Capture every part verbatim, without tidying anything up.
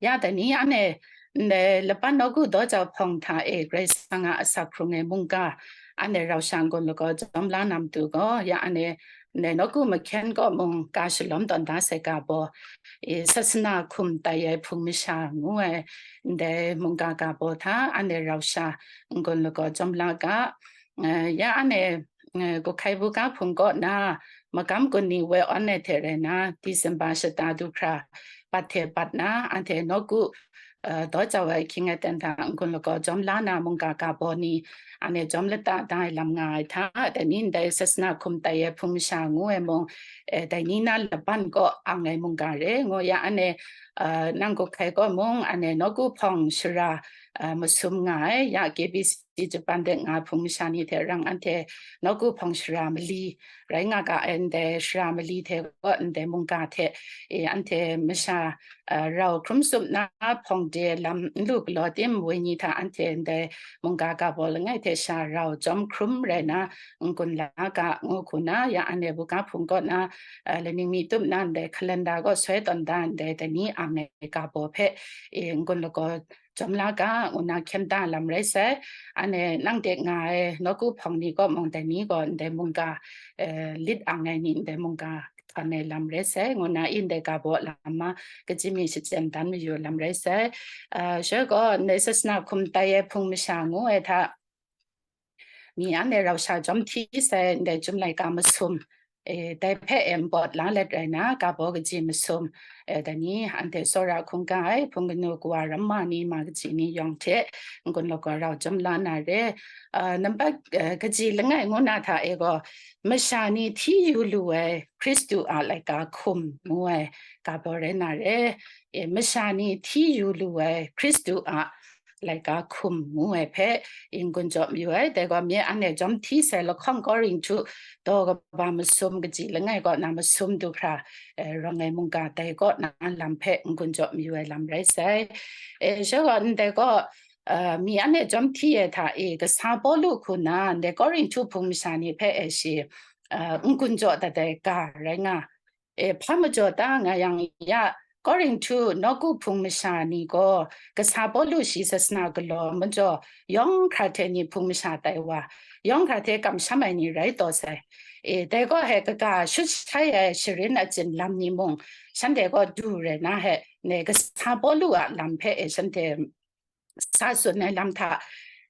Ya dai ni anhte ndai laban nawku daw jau hpawng hta e Karai Kasang a asak hkrung ai mungga anhte rau sha n-gun lagaw jawm la na matu gaw, ya anhte ndai nawku mahkyen kaw mung ga shalawm tawn da sai ga baw, e, sasana hkum tai ai Hpung masha ngu ai ndai mungga ga baw hta anhte rau sha n-gun lagaw jawm la ga. Eh, ya anhte, eh, Guhkai Buga Hpung kaw na magam gun ni woi awn ai hte rai na, December shata du hkra bat hte bat na, anhte nawku, eh, daw jau ai ahkying aten hta n-gun lagaw jawm la na mungga ga baw ni, anhte jawm lata da ai lam nga ai hta, dai ni ndai sasana hkum tai ai Hpung masha ngu ai mung, eh, dai ni na laban kaw ang ai mungga re ngu ya anhte, eh, nang Guhkai kaw mung anhte nawku hpawng shara, eh, masum nga ai, ya K B C Japan de nga Hpung masha ni hte rang anhte nawku hpawng shara mali rai nga ga ai, ndai shara mali hte kaw ndai mungga hte, e, anhte masha, eh, rau hkrum tsup na hpawng de lam n lu galaw tim, wenyi hta anhte ndai mungga ga baw langai hte sha rau jawm hkrum rai na n-gun la ga ngu hku na, ya anhte Buga Hpung kaw na, eh, laning mi tup na ndai calendar kaw soi tawn da ndai dai ni ang ai ga baw hpe, e, n-gun lagaw jawm la ga, ngu na hkyen da lam rai sai. Anhte nang de nga ai nawku hpawng ni kaw mung dai ni gaw ndai mungga, eh, lit ang ai ni ndai mungga hkawn ai lam rai sai, ngu na i ndai ga baw lam ma kaji mi shachyen dan mayu lam rai sai. Ah, shaloi gaw ndai sasana hkum tai ai Hpung masha ngu ai hta, mi anhte rau sha jawm hti sai ndai Chyum laika masum, e, dai hpe e npawt la let rai na, ga baw kaji masum, e, dai ni anhte tsawra hkungga ai hpung kanu kawa ramma ni ma kaji ni yawng hte n-gun lagaw rau jawm la na re. A, nambat, e, kaji langai ngu na hta e gaw, masha ni hti yu lu ai Hkristu a laika hkum ngu ai ga baw rai na re. E, masha ni hti yu lu ai Hkristu a laika hkum ngu ai hpe n-gun jaw mayu ai. Dai gaw, mi anhte jawm hti sai lahkawng Korinhtu daw kaba masum kaji langai kaw na masum du hkra, eh, rawng ai mungga dai kaw na lam hpe n-gun jaw mayu ai lam rai sai. Eh, shaloi gaw, ndai gaw, eh, mi anhte jawm hti ai hta e, kasa Pawlu hku na ndai Korinhtu hpung masha ni hpe e shi, eh, n-gun jaw dat ai ga rai nga. E, hpa majaw ta nga yang ya, Korinhtu nawku hpung masha ni gaw, kasa Pawlu shi sasana galaw majaw, yawng hkra hte ni hpung masha tai wa, yawng hkra hte kamsham ai ni rai taw sai. E, dai gaw he kaga shut shai ai sharin achyin lam ni mung, shanhte gaw du rai na he, ne, kasa Pawlu a lam hpe e shanhte sa tsun ai lam hta,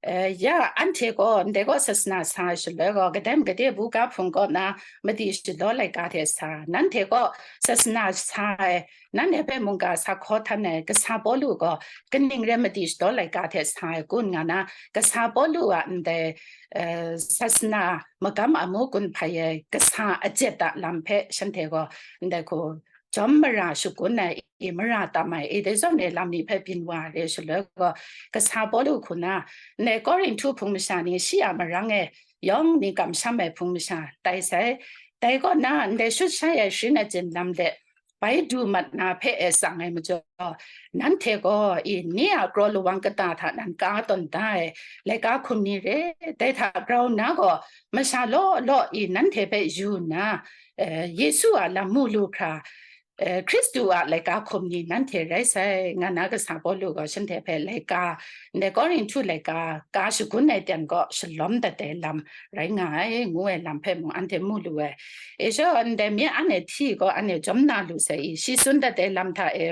eh, ya, anhte gaw ndai gaw sasana sa ai shaloi gaw, kadai mung gade buga hpung kaw na madi shadaw laika hte sa, nanhte gaw sasana sa ai, nanhte hpe mungga sa hkaw htan ai kasa Pawlu gaw, kaning rai madi shadaw laika hte sa ai kun nga na, kasa Pawlu a ndai, eh, sasana magam amu gun hpai ai kasa ajet a lam hpe shanhte gaw ndai hku jawm mara shagun ai, i mara tam ai, i dai zawn e lam ni hpe byin wa re shaloi gaw, kasa Pawlu hku na, ndai Korinhtu hpung masha ni shi a marang e yawng ni kamsham ai hpung masha tai sai. Dai kaw na, ndai shut shai ai sharin achyin lam de bai du mat na hpe e tsang ai majaw, nanhte gaw i ni a kraw lawang kata hta nan ka tawn da ai laika hkum ni re, dai hta grau nna gaw, masha law law i nanhte hpe yu nna, eh, Yesu a lam mu lu hkra, eh, Hkristu a laika hkum ni nanhte rai sai, nga na kasa Pawlu gaw shanhte hpe laika, ndai Korinhtu laika, ka shagun ai ten gaw shalawm dat ai lam rai nga ai, ngu ai lam hpe mung anhte mu lu ai. E sha ndai mi anhte hti gaw anhte jawm na lu sai i, shi tsun dat ai lam hta e,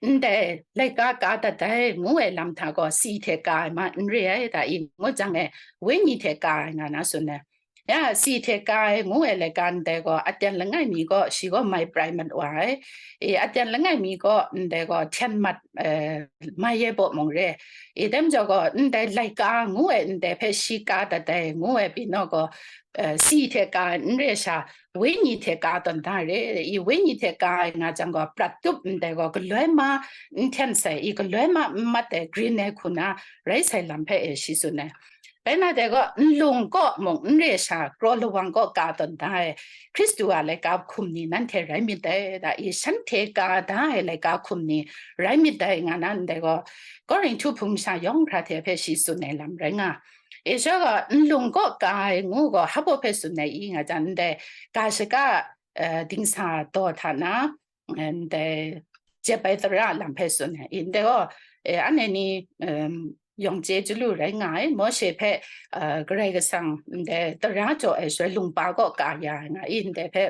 ndai laika ka dat ai ngu ai lam hta gaw si hte ka ai ma n re ai, da i ngut jang e, wenyi hte ka ai nga na tsun ai. Ya, si hte ka ai ngu ai laika ndai gaw, aten langai mi gaw, shi gaw mai prai mat wa ai. E, aten langai mi gaw, ndai gaw, hten mat, eh, mai ai baw mung re. E, dai majaw gaw, ndai laika ngu ai ndai hpe shi ka dat ai ngu ai pyi naw gaw, eh, si hte ka ai n re sha, wenyi hte ka tawn da re. I wenyi hte ka ai nga jang gaw, prat tup ndai gaw, galoi ma n hten sai, i galoi ma n mat ai, grin ai hku na rai sai lam hpe e shi tsun ai. Bai na dai gaw, nlung kaw mung n re sha, kraw lawang kaw ka tawn da ai, Hkristu a laika hkum ni nanhte rai myit dai, da i shanhte ka da ai laika hkum ni rai myit dai, nga na ndai gaw, Korinhtu hpung masha yawng hkra hte hpe shi tsun ai lam rai nga. E sha gaw, nlung kaw ka ai ngu gaw, hpa baw hpe tsun ai i nga jang, ndai ga shaga, eh, dingsa daw hta na, ndai jep ai tara a lam hpe tsun ai. Ndai gaw, e, anhte ni, em, yawng chye chyalu rai nga ai, Mawshe hpe, a, Karai Kasang ndai tara jaw ai shaloi lungpa kaw ka ya ai nga i, ndai hpe.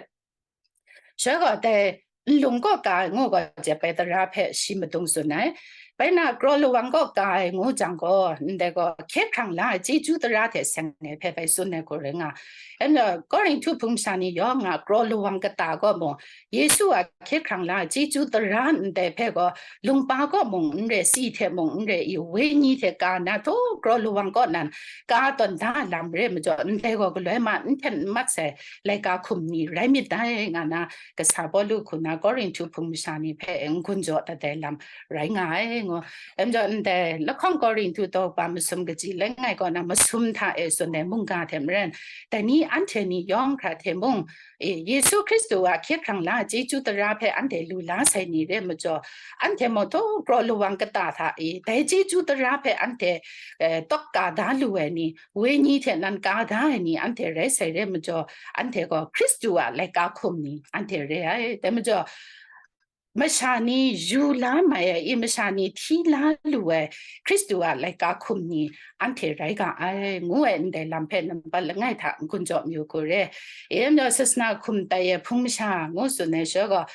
Shaloi gaw dai nlung kaw ka ai ngu gaw jep ai tara hpe shi madung tsun ai. Bai na, kraw lawang kaw ka ai ngu jang gaw, ndai gaw hkye hkrang la ai chyeju tara hte seng ai hpe bai tsun ai hku rai nga. Anhte Korinhtu hpung masha ni yawng a kraw lawang kata gaw mung, Yesu a hkye hkrang la ai chyeju tara ndai hpe gaw, lungpa kaw mung n re, si hte mung n re i, wenyi hte ka na, htaw kraw lawang kaw nan ka tawn da ai lam re majaw, ndai gaw galoi ma n hten n mat sai laika hkum ni rai myit dai, nga na, kasa Pawlu hku na Korinhtu hpung masha ni hpe n-gun jaw dat ai lam rai nga ai, ngu. Em jaw ndai lahkawng Korinhtu daw kaba masum kaji langai kaw na masum hta e tsun ai mungga hte maren, dai ni anhte ni yawng hkra hte mung, e, Yesu Hkristu a hkye hkrang la ai chyeju tara hpe anhte lu la sai ni re majaw, anhte mung htaw kraw lawang kata hta e, dai chyeju tara hpe anhte, e, tawk ka da lu ai ni, wenyi hte nan ka da ai ni anhte rai sai re majaw, anhte gaw Hkristu a laika hkum ni anhte re ai. Dai majaw, masha ni yu la mai ai, i masha ni hti la lu ai Hkristu a laika hkum ni anhte rai ga ai, ngu ai ndai lam hpe nampat langai hta n-gun jaw mayu hku re. E, anhte sasana hkum tai ai hpung masha ngu tsun ai shaloi gaw,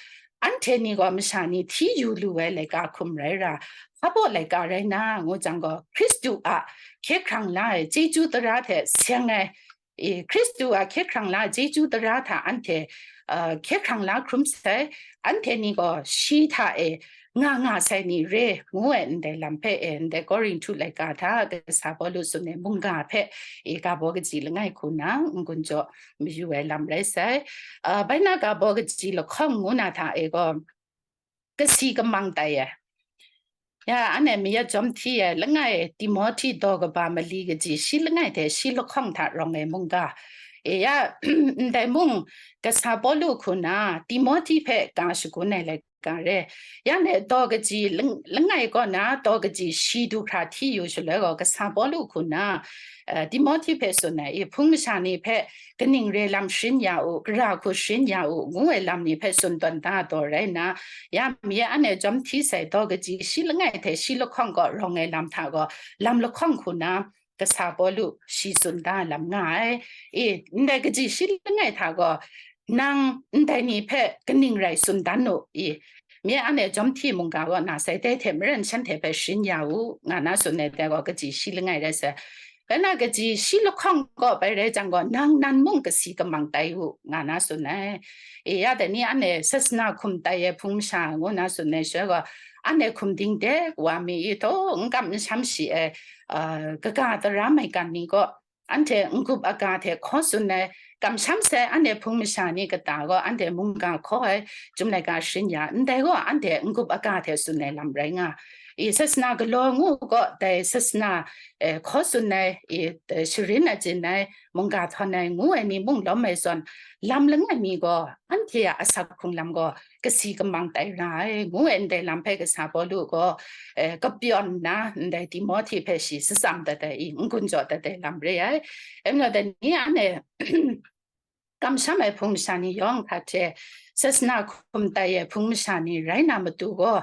anhte ni gaw masha ni hti yu lu ai laika hkum rai ra, hpa baw laika rai na, ngu jang gaw, Hkristu a hkye hkrang la ai chyeju tara hte seng ai, e, Hkristu a hkye hkrang la ai chyeju tara hta anhte, a, hkye hkrang la hkrum sai, anhte ni gaw shi hta e nga nga sai ni re, ngu ai ndai lam hpe e, ndai Korinhtu laika hta kasa Pawlu tsun ai mungga hpe, e, ga baw kaji langai hku na n-gun jaw mayu ai lam rai sai. A, bai na ga baw kaji lahkawng ngu na hta e gaw, kasi kamang tai ai. Ya, anhte mayat jawm hti ai langai Timohti daw kaba mali kaji shi langai hte shi lahkawng hta rawng ai mungga. E ya, ndai mung, kasa Pawlu hku na Timohti hpe ka shagun ai laika re. Ya, anhte daw kaji lang-, langai kaw na daw kaji shi du hkra hti yu shaloi gaw, kasa Pawlu hku na, eh, Timohti hpe tsun ai, i hpung masha ni hpe kaning re lam sharin ya u, gara hku sharin ya u, ngu ai lam ni hpe tsun tawn da ai daw rai nna, ya, mi anhte jawm hti sai daw kaji shi langai hte shi lahkawng kaw rawng ai lam hta gaw, lam lahkawng hku na, kasa Pawlu shi tsun da lam nga ai. I, ndai kaji shi langai hta gaw, nang ndai ni hpe kaning rai tsun dan u, i, mi anhte jawm hti mungga kaw na sai, dai hte maren shanhte hpe sharin ya u, nga na tsun ai dai gaw, kaji shi langai rai sai. Rai nna kaji shi lahkawng kaw bai rai jang gaw, nang nan mung kasi kamang tai u, nga na tsun ai. E ya, dai ni anhte sasana hkum tai ai hpung masha ngu na tsun ai shaloi gaw, anhte hkum ding de wa mi i htaw, n kam n sham shi ai, a, kaga tara maigan ni gaw, anhte n-gup aga hte hkaw tsun ai, kamsham sai anhte hpung masha ni kata gaw, anhte mungga hkaw ai, chyum laika sharin ya, ndai gaw anhte n-gup aga hte tsun ai lam rai nga. I sasana galaw ngu gaw, dai sasana, eh, hkaw tsun ai, i, eh, sharin achyin ai, mungga htawn ai ngu ai ni mung lawm ai zawn, lam langai mi gaw, anhte a asak hkrung lam gaw, kasi kamang tai ra ai, ngu ai ndai lam hpe kasa Pawlu gaw, eh, kapyawn nna, ndai Timohti hpe shi shatsam dat ai, i n-gun jaw dat ai lam re ai. Em, dai ni anhte kamsham ai hpung masha ni yawng hkra hte, sasana hkum tai ai hpung masha ni rai na matu gaw,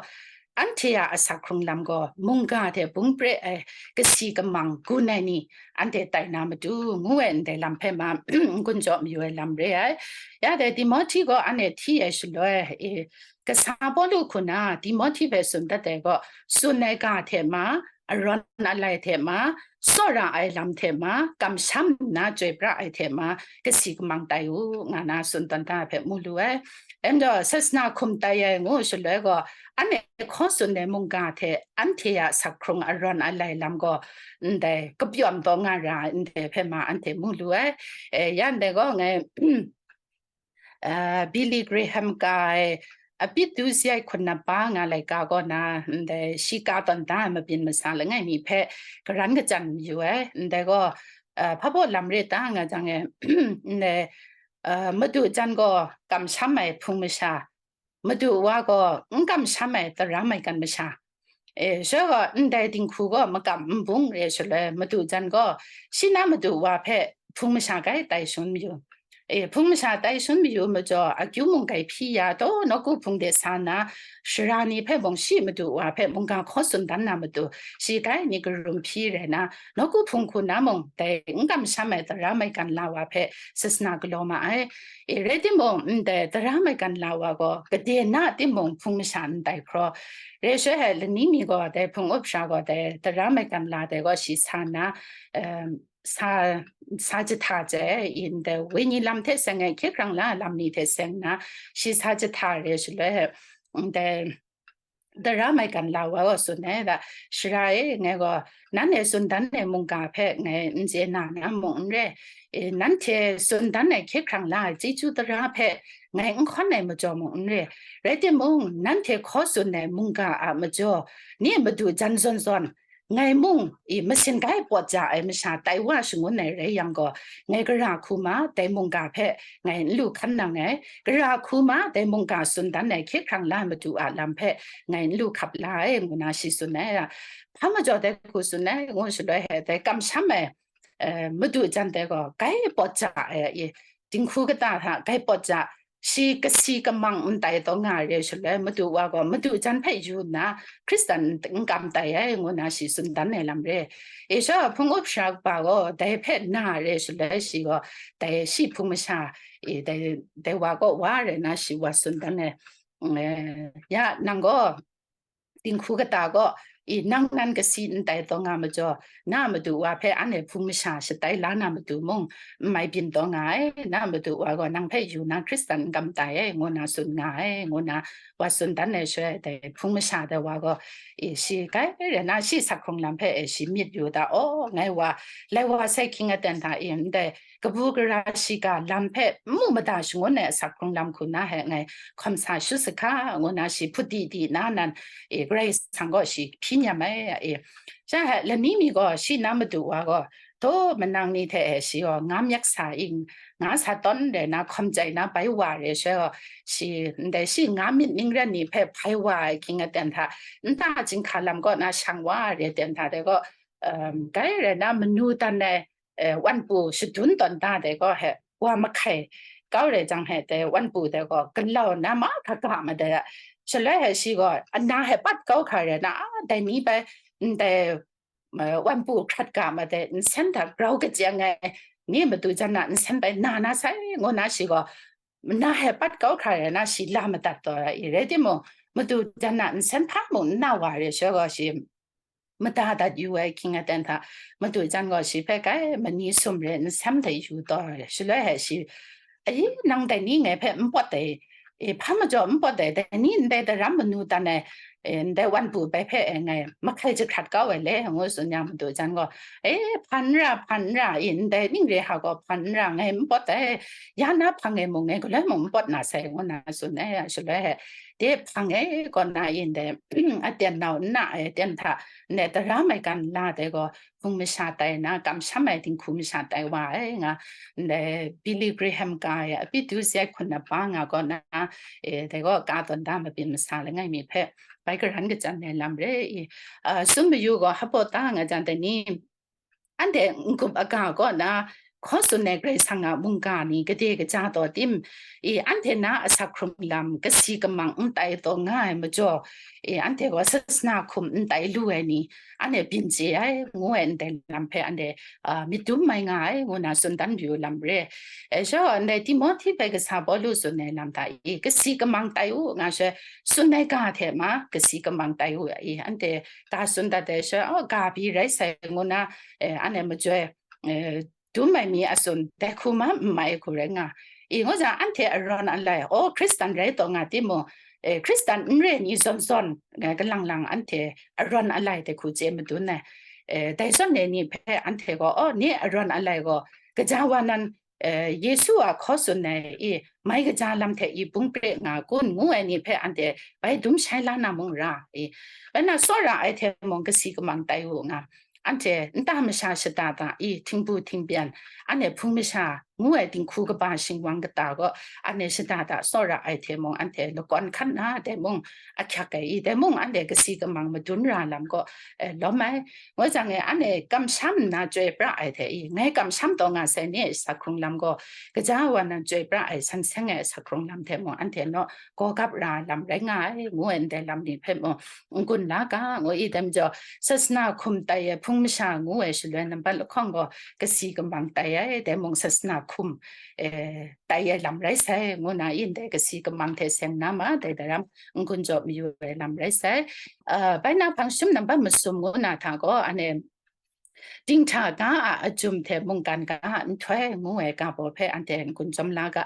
anhte a asak hkrung lam gaw mungga hte bung pre ai kasi kamang gun ai ni anhte tai na matu, ngu ai ndai lam hpe ma n-gun jaw mayu ai lam re ai. Ya dai Timohti gaw anhte hti ai shaloi, e, kasa Pawlu hku na Timohti hpe tsun dat ai gaw, tsun ai ga hte ma, arawn alai hte ma, tsawra ai lam hte ma, kamsham nna chyoi pra ai hte ma, kasi kamang tai u, nga na tsun tawn da ai hpe mu lu ai. Em gaw, sasana hkum tai ai ngu shaloi gaw, anhte hkaw tsun ai mungga hte anhte a asak hkrung arawn alai lam gaw, ndai kapyawm taw nga ra ai ndai hpe ma anhte mu lu ai. E, ya ndai gaw ngai, ah, Billy Graham ka ai, Apit Duzia Hkun Napa nga laika kaw na, ndai shi ka tawn da ai mabyin masa langai mi hpe karan kachyan mayu ai. Ndai gaw, ah, hpa baw lam re ta nga jang e, ndai, ah, madu jan gaw kamsham ai hpung masha, madu wa gaw n kamsham ai tara maigan masha, e, shaloi gaw ndai dinghku gaw makam n bung re shaloi, madu jan gaw shi na madu wa hpe hpung masha grai tai shangun mayu. E, hpung masha tai sun mayu majaw, akyu mung grai hpyi ya, taw nawku hpung de sa nna, sara ni hpe mung shi Madu wa hpe mungga hkaw tsun dan na matu, shi grai ni karum hpyi rai na, nawku hpung hku na mung, dai n kamsham ai tara maigan la wa hpe sasana galaw ma ai. E, rai timung, ndai tara maigan la wa gaw, gade na timung hpung masha ndai hkraw. Rai shaloi, lani mi gaw, dai hpung up sha gaw, dai tara maigan la dai gaw, shi sa nna, em, sa, sa jahta jai, ndai wenyi lam hte seng ai, hkye hkrang la lam ni hte seng nna, shi sa jahta re shaloi, ndai tara maigan la wa gaw tsun ai, da, sara e, ngai gaw, nanhte tsun dan ai mungga hpe ngai n chye na na mung n re, e, nanhte tsun dan ai hkye hkrang la ai chyeju tara hpe ngai n hkawn ai majaw mung n re, rai timung, nanhte hkaw tsun ai mungga a majaw, ni Madu jan zawn zawn, ngai mung i masin grai pawt ja ai masha tai wa shangun ai rai yang gaw, ngai gara hku ma dai mungga hpe ngai n lu hkan nang ai, gara hku ma dai mungga tsun dan ai hkye hkrang la Madu a lam hpe ngai n lu hkap la ai, ngu na shi tsun ai. Hpa majaw dai hku tsun ai, ngu shaloi he dai kamsham ai, eh, Madu jan dai gaw grai pawt ja ai, i, dinghku kata hta grai pawt ja, shi kasi kamang n tai taw nga re shaloi, Madu wa gaw Madu jan hpe yu nna, Hkristan n kam tai ai, ngu na shi tsun dan ai lam re. E sha hpung up sara kaba gaw dai hpe na re shaloi, shi gaw dai shi hpung masha, e, dai, dai wa kaw wa re na shi wa tsun dan ai. Eh, ya, nang gaw, dinghku kata gaw, i, nang nan kasi n tai taw nga majaw, na Madu wa hpe anhte hpung masha shatai la na matu mung, n mai byin taw nga ai, na Madu wa gaw nang hpe yu na Hkristan n kam tai ai, ngu na tsun nga ai, ngu na wa tsun dan ai shaloi, dai hpung masha dai wa gaw, i, shi grai rai na, shi sak hkrung lam hpe, e, shi myit yu da, aw, ngai wa, lai wa sai hkying aten hta, i, ndai kabu gara shiga lam hpe n mu mada shangun ai asak hkrung lam hku na he ngai hkawm sa shu sahka, ngu na shi hput di di na nan, e, Karai Kasang gaw shi hpyi nyam ai, e. Sha he lani mi gaw shi na Madu wa gaw, daw manang ni hte e shi gaw nga myak sa ing, nga sa tawn re na hkawm chyai na bai wa re sha gaw, shi ndai shi nga myit ning ran ni hpe bai wa ai hkying aten hta, nta chyinghka lam kaw na shang wa re ten hta de gaw, um, grai rai na manu dan ai, eh, wanpu shadun tawn da dai gaw he, wa mahkai kau re jang he, dai wanpu dai gaw galau na mahkra ga ma dai, shaloi he shi gaw ana he pat kau hkra re na, a, dai ni bai, ndai, eh, wanpu hkrat ga ma dai, nsen hta grau kachyen ai ni Madu jan na nsen bai na na sai, ngu na shi gaw, na he pat kau hkra re na shi la madat taw ra i, rai timung, Madu jan na nsen hpa mung n na wa re sha gaw shi, mada dat yu ai hkying aten hta, Madu jan gaw shi hpe grai mani sum re nsem hte yu taw ai, shaloi he shi, "Ai, nang dai ni ngai hpe n pawt ai, e, hpa majaw n pawt ai, dai ni ndai daram manu dan ai, e, ndai wanpu bai hpe, e, ngai mahkai jahkrat kau ai le," ngu tsun yang, Madu jan gaw, "E, hpan n ra, hpan n ra, e, ndai ning re hta gaw hpan n ra, ngai n pawt ai, ya na hpang e mung ngai galoi mung n pawt na sai," ngu na tsun ai, shaloi he, de hpang e, kaw na yin de, aten nau nna e, aten hta, ne, tara maigan la de gaw, hpung masha tai na, kamsham ai dinghku masha tai wa ai nga, ne, Billy Graham ka ai, a Pitu Zai Hkun na pa nga kaw na, e, de gaw, ka tawn da mabyin masa langai mi hpe, bai karan kachyan ai lam re i, a, sum mayu gaw, hpaw ta nga jan de ni, anhte n-gup aga kaw na, hkaw tsun ai Karai Kasang a mungga ni gade kaja taw tim, i, anhte na asak hkrum lam kasi kamang n tai taw nga ai majaw, i, anhte gaw sasana hkum n tai lu ai ni, anhte byin chye ai, ngu ai ndai lam hpe anhte, a, myit dum mai nga ai, ngu na tsun dan yu lam re. E, sha, ndai Timohti hpe kasa Pawlu tsun ai lam hta i, kasi kamang tai u, nga she, tsun ai ga hte ma, kasi kamang tai u, i, anhte ga tsun dat ai sha, oh, ga pyi rai sai ngu na, eh, anhte majoi, eh, dum ai mi a tsun dai hku ma n mai hku rai nga. I, ngu jang, anhte arawn alai, oh, Hkristan rai taw nga timung, eh, Hkristan n re ni zawn zawn, eh, kalang lang anhte arawn alai dai hku chye madun ai. Eh, dai zawn e ni hpe anhte gaw, oh, ni arawn alai gaw, kaja wa nan, eh, Yesu a hkaw tsun ai i, mai kaja lam hte i bung pre nga kun, ngu ai ni hpe anhte bai dum shai la na mung ra i, bai na tsawra ai hte mung kasi kamang tai u nga, anhte nta masha shada da i, htingbu htingbyen, anhte hpung masha ngu ai dinghku kaba shingwang kata gaw, anhte shada da tsawra ai hte mung, anhte lakawn hkan na dai mung, ahkyak ai i, dai mung anhte kasi kamang madun ra lam gaw, eh, lawm ai. Ngu jang e, anhte kamsham nna chyoi pra ai hte i, ngai kamsham taw nga sai ni, sa hkrung lam gaw, kaja wa nan chyoi pra ai san seng ai sa hkrung lam hte mung, anhte naw gaw gap ra lam rai nga ai, ngu ai ndai lam ni hpe mung, n-gun la ga, ngu i, dai majaw, sasana hkum tai ai hpung masha ngu ai shaloi nambat lahkawng gaw, kasi kamang tai ai, dai mung sasana hkum, eh, tai ai lam rai sai, ngu na i, ndai kasi kamang hte seng na ma, dai daram n-gun jaw mayu ai lam rai sai. Ah, bai na hpang shum nambat masum ngu na hta gaw, anhte dinghta ga a ajum hte mungkan ga a nhtoi ngu ai ga baw hpe anhte n-gun jawm la ga.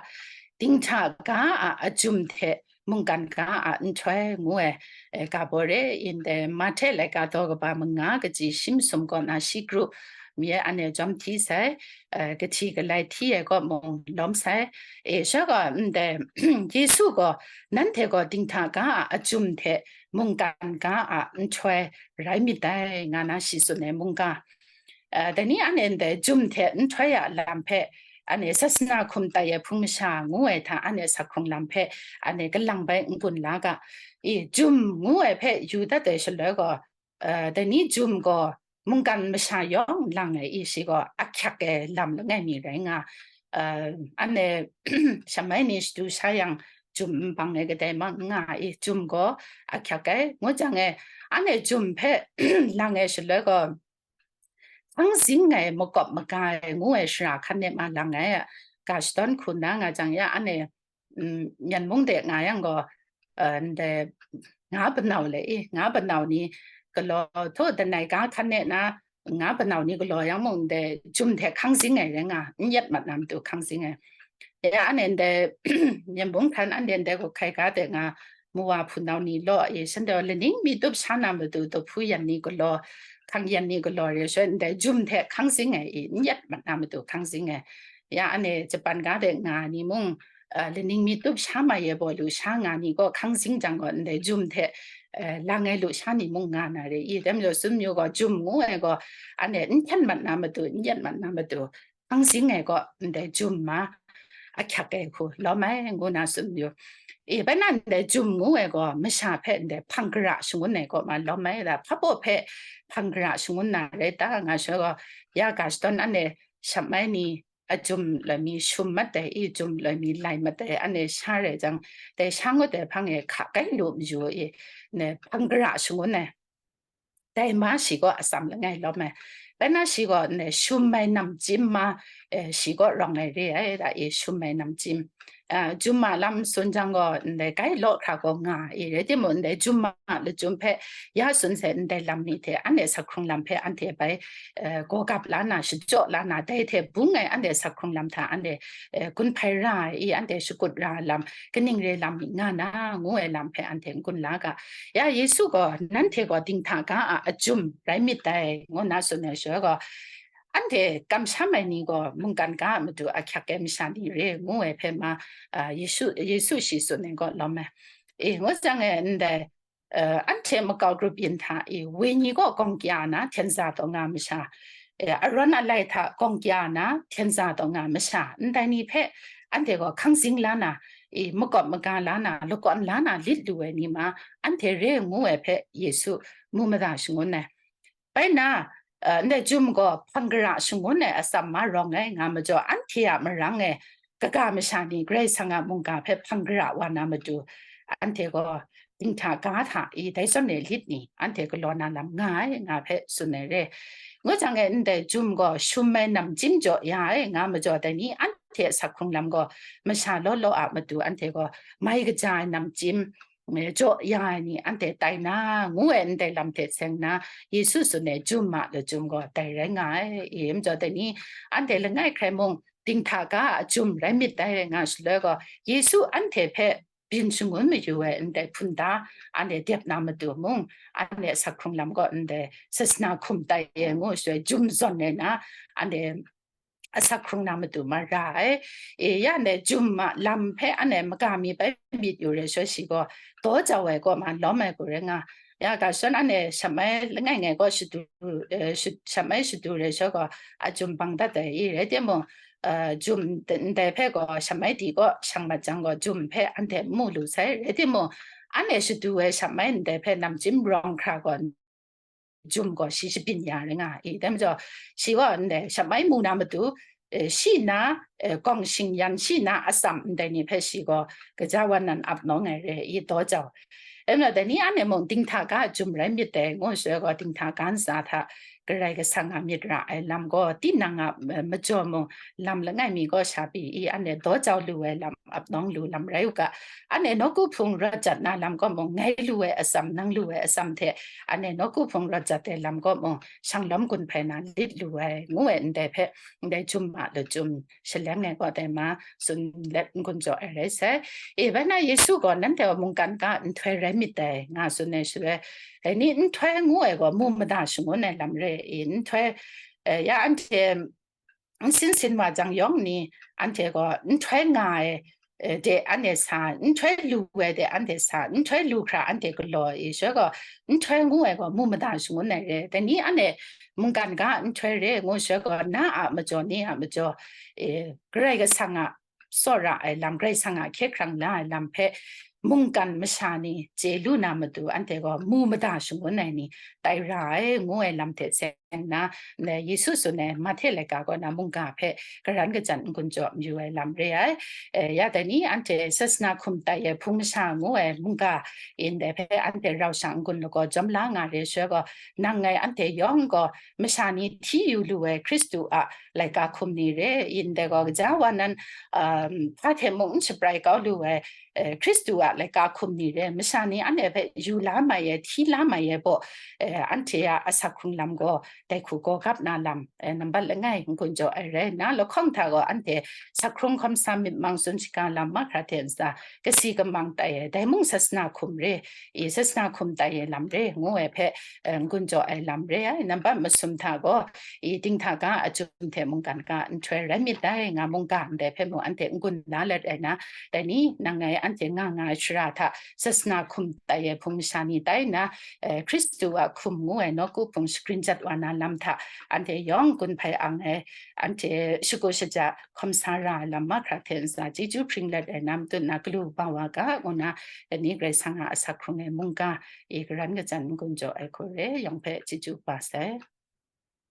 Dinghta ga a ajum hte mungkan ga a nhtoi ngu ai, eh, ga baw re, ndai Mahte laika daw kaba manga kaji shi masum kaw na shi kru mi ai, anhte jawm hti sai, eh, kahti kalai hti ai kaw mung lawm sai. E, sha gaw ndai Yesu gaw, nanhte gaw dinghta ga a ajum hte mungkan ga a nhtoi rai myit dai, nga na shi tsun ai mungga. Eh, dai ni anhte ndai jum hte nhtoi a lam hpe, anhte sasana hkum tai ai hpung masha ngu ai hta, anhte sa hkrung lam hpe, anhte kalang bai n-gun la ga. I, jum ngu ai hpe yu dat ai shaloi gaw, eh, dai ni jum gaw mungkan masha yawng lang ai i, shi gaw ahkyak ai lam langai mi rai nga. Eh, anhte shamai ni shadu sha yang, jum nbang ai kadai mung n nga i, jum gaw ahkyak ai. Ngu jang e, anhte jum hpe lang ai shaloi gaw, hkang zing ai, makawp maga ai ngu ai shara hkan e ma lang ai, ga shadawn hku na nga jang ya, anhte, mm, Myen mung de nga yang gaw, eh, ndai nga banau le i, nga banau ni galaw, htaw danai ga hkan e na, nga banau ni galaw yang mung, ndai jum hte hkang zing ai rai nga, n yet mat na matu hkang zing ai. Ya, anhte ndai Myen mung hkan anhte ndai gawhkai ga de nga, muwa hpunau ni law, e, shanhte laning mi tup sha na matu, dawhpu yan ni galaw, hkang yan ni galaw re, sha ndai jum hte hkang zing ai i, n yet mat na matu hkang zing ai. Ya, anhte Japan ga de nga ni mung, eh, laning mi tup sha mai ai baw lu sha nga ni gaw hkang zing jang gaw, ndai jum hte, eh, lang ai lu sha ni mung nga na re i, dai majaw tsun mayu gaw, jum ngu ai gaw, anhte n hkyen mat na matu, n yet mat na matu, hkang zing ai gaw, ndai jum ma ahkyak ai hku lawm ai, ngu na tsun mayu. E, bai na ndai jum ngu ai gaw, masha hpe ndai hpang gara shangun ai gaw ma lawm ai, da hpabaw hpe hpang gara shangun na rai ta, nga sha gaw, ya ga shadawn anhte shap mai ni, a jum loi mi shum mat ai, i jum loi mi lai mat ai, anhte sha rai jang, dai sha ngut ai hpang e hka kai lu mayu i, ne hpang gara shangun ai. Dai ma shi gaw atsam langai lawm ai. Bai na shi gaw ne shum ai namchyim ma, eh, shi gaw rawng ai re ai, da i shum ai namchyim. Ah, jum a lam tsun jang gaw, ndai gai law hkra gaw nga i, rai timung, ndai jum a lachyum hpe ya tsun sai, ndai lam ni hte, anhte sa hkrung lam hpe anhte bai, eh, gaw gap la na, shachyaw la na, dai hte bung ai anhte sa hkrung lam hta anhte, eh, gun hpai ra ai i, anhte shakut ra ai lam, kaning re lam mi nga na, ngu ai lam hpe anhte n-gun la ga. Ya, Yesu gaw, nanhte gaw dinghta ga a ajum rai myit dai, ngu na tsun ai shaloi gaw, anhte kamsham ai ni gaw mungkan ga a matu ahkyak ai masha ni re, ngu ai hpe ma, ah, Yesu, Yesu shi tsun ai gaw lawm ai. E, ngu jang e, ndai, eh, anhte makau grup yin hta e, wenyi gaw gawng kya na hten za taw nga masha, eh, arawn alai hta gawng kya na hten za taw nga masha, ndai ni hpe anhte gaw hkang zing la na, e, makawp maga la na, lakawn la na lit lu ai ni ma, anhte re ngu ai hpe Yesu mu mada shangun ai. Bai na, eh, ndai jum gaw hpang gara shangun ai atsam ma rawng ai nga majaw, anhte a marang e kaga masha ni Karai Kasang a mungga hpe hpang gara wa na matu, anhte gaw dinghta ga hta i, dai zawn e lit ni, anhte galaw na lam nga ai, nga hpe tsun ai re. Ngu jang e, ndai jum gaw shum ai namchyim jaw ya ai, nga majaw, dai ni anhte a sa hkrung lam gaw masha law law a matu, anhte gaw mai kaja ai namchyim, eh, jaw ya ai ni anhte tai na, ngu ai ndai lam hte seng na, Yesu tsun ai jum a lachyum gaw dai rai nga ai. E, majaw dai ni, anhte langai hkrai mung, dinghta ga a jum rai myit dai nga shaloi gaw, Yesu anhte hpe byin shangun mayu ai ndai hpunda, anhte dep na matu mung, anhte a sa hkrung lam gaw ndai sasana hkum tai e ngu shaloi, jum zawn ai na, anhte a sa hkrung na matu ma ra ai. E, ya ndai jum a lam hpe anhte maga mi bai myit yu re shaloi, shi gaw daw jau ai gaw ma lawm ai gaw rai nga. Ya, ga shadawn anhte shap mai langai ngai gaw shadu, eh, sha-, shap mai shadu re shaloi gaw, a jum bang dat ai i, rai timung, uh, jum ndai hpe gaw shamai di gaw shang mat jang gaw, jum hpe anhte n mu lu sai. Rai timung, anhte shadu ai shamai ndai hpe namchyim rawng hkra gaw jum gaw shi shabyin ya rai nga i. Dai majaw, shi gaw ndai shamai mu na matu, eh, shi na, eh, gawng shing yan shi na atsam ndai ni hpe shi gaw gaja wan nan ap nawng ai re i, daw jau. Dai majaw, dai ni anhte mung dinghta ga jum rai myit dai, ngu shaloi gaw, dinghta ga ntsa hta Karai Kasang a myit ra ai lam gaw, tinang a, eh, majaw mung lam langai mi gaw sha pyi i, anhte daw jau lu ai lam ap nawng lu lam rai u ga, anhte nawku hpung rawt jat na lam gaw mung, ngai lu ai atsam, nang lu ai atsam hte anhte nawku hpung rawt jat ai lam gaw mung, shanglawm gun hpai na lit lu ai, ngu ai ndai hpe, ndai jum ma lachyum shaleng ai gaw dai ma tsun let n-gun jaw ai rai sai. E, bai na Yesu gaw nanhte a mungkan ga nhtoi rai myit dai, nga tsun ai shaloi, dai ni nhtoi ngu ai gaw mu mada shangun ai lam re i, nhtoi, eh, ya anhte nsin sin wa jang yawng ni, anhte gaw nhtoi nga ai, eh, de anhte sa, nhtoi lu ai de anhte sa, nhtoi lu hkra anhte galaw i, shaloi gaw nhtoi ngu ai gaw mu mada shangun ai re. Dai ni anhte mungkan ga nhtoi re ngu shaloi gaw, na a majaw, ni a majaw, eh, Karai Kasang a tsawra ai lam, Karai Kasang a hkye hkrang la ai lam hpe mungkan masha ni chye lu na matu, anhte gaw mu mada shangun ai ni tai ra ai, ngu ai lam hte seng na, Yesu tsun ai Mahte laika kaw na mungga hpe karan kajan n-gun jaw mayu ai lam re ai. Eh, ya dai ni anhte sasana hkum tai ai hpung masha ngu ai mungga ndai hpe anhte rau shang n-gun lagaw jawm la nga re shaloi gaw, nang ngai anhte yawng gaw masha ni hti yu lu ai Hkristu a laika hkum ni re, ndai gaw gaja wa nan, um, hpa hte mung n shabrai kau lu ai, eh, Hkristu a laika hkum ni re, masha ni anhte hpe yu la mai ai, hti la mai ai baw, eh, anhte a asak hkrung lam gaw dai hku gaw gap na lam, eh, nambat langai n-gun jaw ai rai nna, lahkawng hta gaw anhte sak hkrung hkawm sa myit mang tsun shaga lam mahkra hte ntsa kasi kamang tai ai, dai mung sasana hkum re, i sasana hkum tai ai lam re, ngu ai hpe, eh, n-gun jaw ai lam re ai. Nambat masum hta gaw, i dinghta ga a jum hte mungkan ga nhtoi rai myit dai, nga mungga ndai hpe mung anhte n-gun la let ai na, dai ni nang ngai anhte nga nga ai shara hta sasana hkum tai ai hpung masha ni tai nna, eh, Hkristu a hkum ngu ai nawku hpung shagrin jat wa na lam hta anhte yawng gun hpai ang ai, anhte shagu shaja hkawm sa ra ai lam mahkra hte ntsa chyeju hpring let ai na, matut na galu ba wa ga, ngu na, dai ni Karai Kasang a asak hkrung ai mungga i karan kajan n-gun jaw ai hku re, yawng hpe chyeju kaba sai.